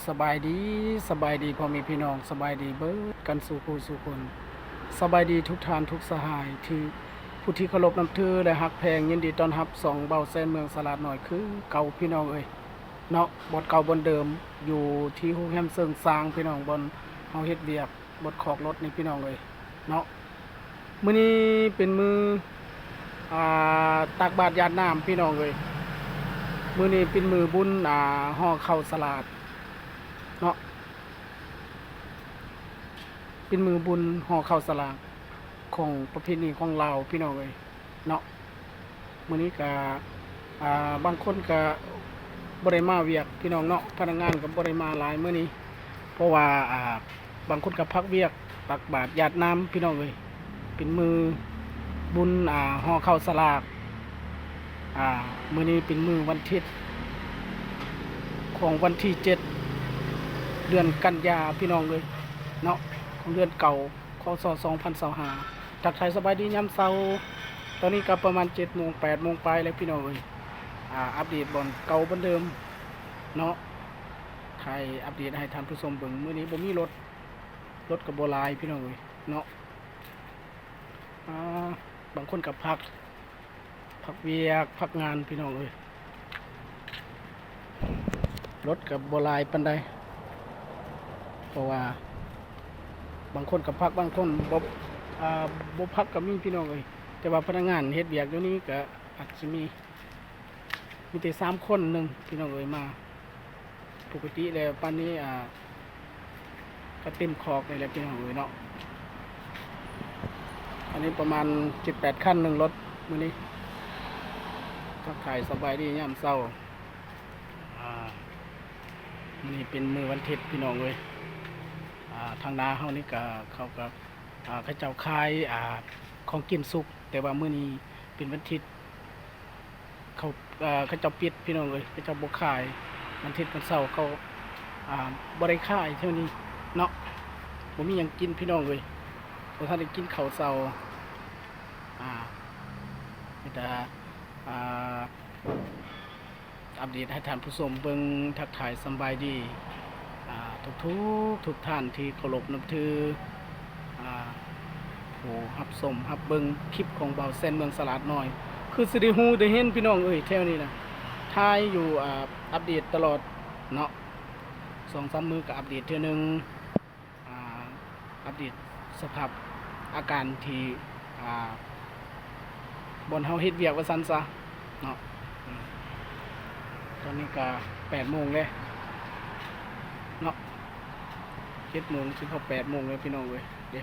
ສະບາຍດີ, ສະບາຍດີພໍ່ແມ່ພີ່ນ້ອງ, ສະບາຍດີເບິດກັນສູ່ຜູ້ສູ່ຄົນ, ສະບາຍດີທຸກທ່ານທຸກສະຫາຍທີ່ ຜູ້ທີ່ເຄົາລົບນັບຖື ແລະ ຮັກແພງ. ຍິນດີຕ້ອນຮັບຊ່ອງເບົາແຊນເມືອງສະຫຼາດນ້ອຍຄືເກົ່າພີ່ນ້ອງເອີຍເນາະ, ບ່ອນເກົ່າບ່ອນເດີມ ຢູ່ທີ່ໂຮງແຮມເຊີງຊາງພີ່ນ້ອງ, ບ່ອນເຮົາເຮັດວຽກ ບົດຂອກລົດນີ້ພີ່ນ້ອງເອີຍເນາະ. ມື້ນີ້ເປັນມື້ ອ່າ ຕັກບາດຢາດນ້ຳພີ່ນ້ອງເອີຍ, ມື້ນີ້ເປັນມື້ບຸນ ອ່າ ຫໍ່ເຂົ້າສະຫຼາກເນາະ, ເປັນມື້ບຸນຫໍ່ເຂົ້າສະຫຼາກຂອງປະເພນີຂອງລາວພີ່ນ້ອງເອີຍເນາະ. ມື້ນີ້ກະ ອ່າ ບາງຄົນກະບໍ່ໄດ້ມາວຽກພີ່ນ້ອງເນາະ, ພະນັກງານກະບໍ່ໄດ້ມາຫຼາຍມື້ນີ້ ເພາະວ່າ ອ່າ ບາງຄົນກະພັກວຽກ ຕັກບາດຢາດນ້ຳພີ່ນ້ອງເອີຍ. ເປັນມື້ບຸນ ອ່າ ຫໍ່ເຂົ້າສະຫຼາກ, ອ່າ ມື້ນີ້ເປັນມື້ວັນທິດຂອງວັນທີເຈັດ ເດືອນກັນຍາພີ່ນ້ອງເອີຍເນາະ, ຂອງເດືອນເກົ່າ ຄ.ສ. ສອງພັນຊາວຫ້າ. ທັກທາຍສະບາຍດີຍາມເຊົ້າ, ຕອນນີ້ກໍປະມານເຈັດໂມງ ແປດໂມງປາຍແລ້ວພີ່ນ້ອງເອີຍ. ອ່າ ອັບເດດບ່ອນເກົ່າບ່ອນເດີມເນາະ, ຖ່າຍອັບເດດໃຫ້ທ່ານຜູ້ຊົມເບິ່ງ. ມື້ນີ້ບໍ່ມີລົດ, ລົດກໍບໍ່ຫຼາຍພີ່ນ້ອງເອີຍເນາະ. ອ່າ ບາງຄົນກໍພັກ ພັກວຽກ ພັກງານພີ່ນ້ອງເອີຍ, ລົດກໍບໍ່ຫຼາຍປານໃດ ເພາະວ່າບາງຄົນກໍພັກ ບາງຄົນບໍ່ ອ່າ ບໍ່ພັກກໍມີພີ່ນ້ອງເອີຍ. ແຕ່ວ່າພະນັກງານເຮັດວຽກຢູ່ນີ້ກໍອາດຊິມີ ມີແຕ່ສາມຄົນໜຶ່ງພີ່ນ້ອງເອີຍມາ. ປົກກະຕິແລ້ວປານນີ້ ອ່າ ກະເຕັມຄອກນີ້ແຫຼະພີ່ນ້ອງເອີຍເນາະ. ອັນນີ້ປະມານເຈັດແປດຄັນໜຶ່ງລົດມື້ນີ້. ທັກທາຍສະບາຍດີຍາມເຊົ້າ. ອ່າ ມື້ນີ້ເປັນມື້ວັນທິດພີ່ນ້ອງເອີຍ. ອ່າ ທາງໜ້າເຮົານີ້ກະ ເຂົາກະ ອ່າ ເຂົາເຈົ້າຂາຍ ອ່າ ຂອງກິນສຸກ, ແຕ່ວ່າມື້ນີ້ເປັນວັນທິດ ເຂົາ ເອີ ເຂົາເຈົ້າປິດພີ່ນ້ອງເອີຍ, ເຂົາເຈົ້າບໍ່ຂາຍ. ວັນທິດວັນເສົາເຂົາ ອ່າ ບໍ່ໄດ້ຂາຍແຖວນີ້ເນາະ, ບໍ່ມີຫຍັງກິນພີ່ນ້ອງເອີຍ, ບໍ່ທັນໄດ້ກິນເຂົ້າເຊົ້າ. ອ່າ ມີແຕ່ ອ່າ ອັບເດດໃຫ້ທ່ານຜູ້ຊົມເບິ່ງ, ທັກທາຍສຳບາຍດີ ອ່າ ທຸກໆ ທຸກທ່ານທີ່ເຄົາລົບນັບຖື, ອ່າ ຜູ້ຮັບຊົມຮັບເບິ່ງຄລິບຂອງບ່າວແຊນເມືອງສະຫຼາດນ້ອຍ. ຄືຊິໄດ້ຮູ້ໄດ້ເຫັນພີ່ນ້ອງເອີຍ, ແຖວນີ້ນະ ຖ່າຍຢູ່ ອ່າ ອັບເດດຕະຫຼອດເນາະ, ສອງສາມມື້ກໍອັບເດດເທື່ອໜຶ່ງ. ອ່າ ອັບເດດສະພາບອາການທີ່ ອ່າ ບ່ອນເຮົາເຮັດວຽກວ່າຊັ້ນຊະເນາະ. ອືມ ຕອນນີ້ກະແປດໂມງແລ້ວເນາະ, ເຈັດໂມງຊິເຂົ້າແປດໂມງແລ້ວພີ່ນ້ອງເອີຍ. ເດ້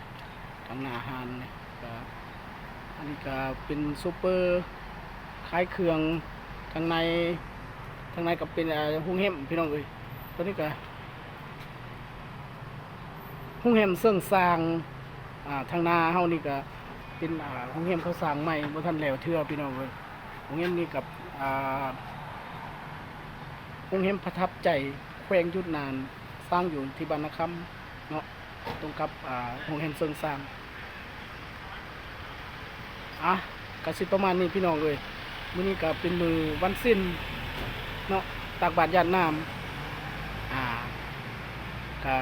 ທາງໜ້າຮ້ານນີ້ກະ ອັນນີ້ກະເປັນຊຸບເປີຂາຍເຄື່ອງ, ທາງໃນ ທາງໃນກະເປັນ ເອີ ໂຮງແຮມພີ່ນ້ອງເອີຍ. ຕອນນີ້ກະ ໂຮງແຮມເຊີງຊາງ, ອ່າ ທາງໜ້າເຮົານີ້ກະເປັນ ອ່າ ໂຮງແຮມເຂົາສ້າງໃໝ່ ບໍ່ທັນແລ້ວເທື່ອພີ່ນ້ອງເອີຍ. ໂຮງແຮມນີ້ກະ ອ່າ ໂຮງແຮມປະທັບໃຈ ແຂວງຢຸດນານ, ສ້າງຢູ່ທີ່ບ້ານນາຄຳເນາະ, ຕົງກັບ ອ່າ ໂຮງແຮມເຊີງຊາງ. ອ່ະ ກະຊິປະມານນີ້ພີ່ນ້ອງເອີຍ, ມື້ນີ້ກະເປັນມື້ວັນສິນເນາະ, ຕັກບາດຢາດນ້ຳ. ອ່າ ກະ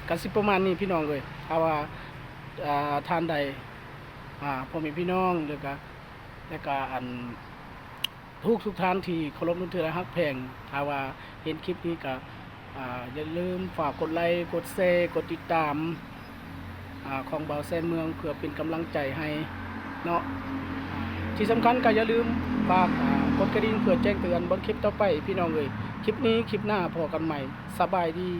ກະຊິປະມານນີ້ພີ່ນ້ອງເອີຍ. ຖ້າວ່າ ອ່າ ທ່ານໃດ ອ່າ ພໍ່ແມ່ພີ່ນ້ອງ ແລ້ວກະ ແລ້ວກະ ອັນ ທຸກໆທ່ານທີ່ເຄົາລົບນັບຖື ແລະ ຮັກແພງ, ຖ້າວ່າເຫັນຄລິບນີ້ກະ ອ່າ ຢ່າລືມຝາກກົດໄລ ກົດແຊ ກົດຕິດຕາມ ອ່າ ຂອງບ່າວແຊນເມືອງ ເພື່ອເປັນກຳລັງໃຈໃຫ້ເນາະ. ທີ່ສຳຄັນກໍຢ່າລືມຝາກ ອ່າ ກົດກະດິ່ງເພື່ອແຈ້ງເຕືອນເບິ່ງຄລິບຕໍ່ໄປພີ່ນ້ອງເອີຍ. ຄລິບນີ້ ຄລິບໜ້າພໍ້ກັນໃໝ່. ສະບາຍດີ.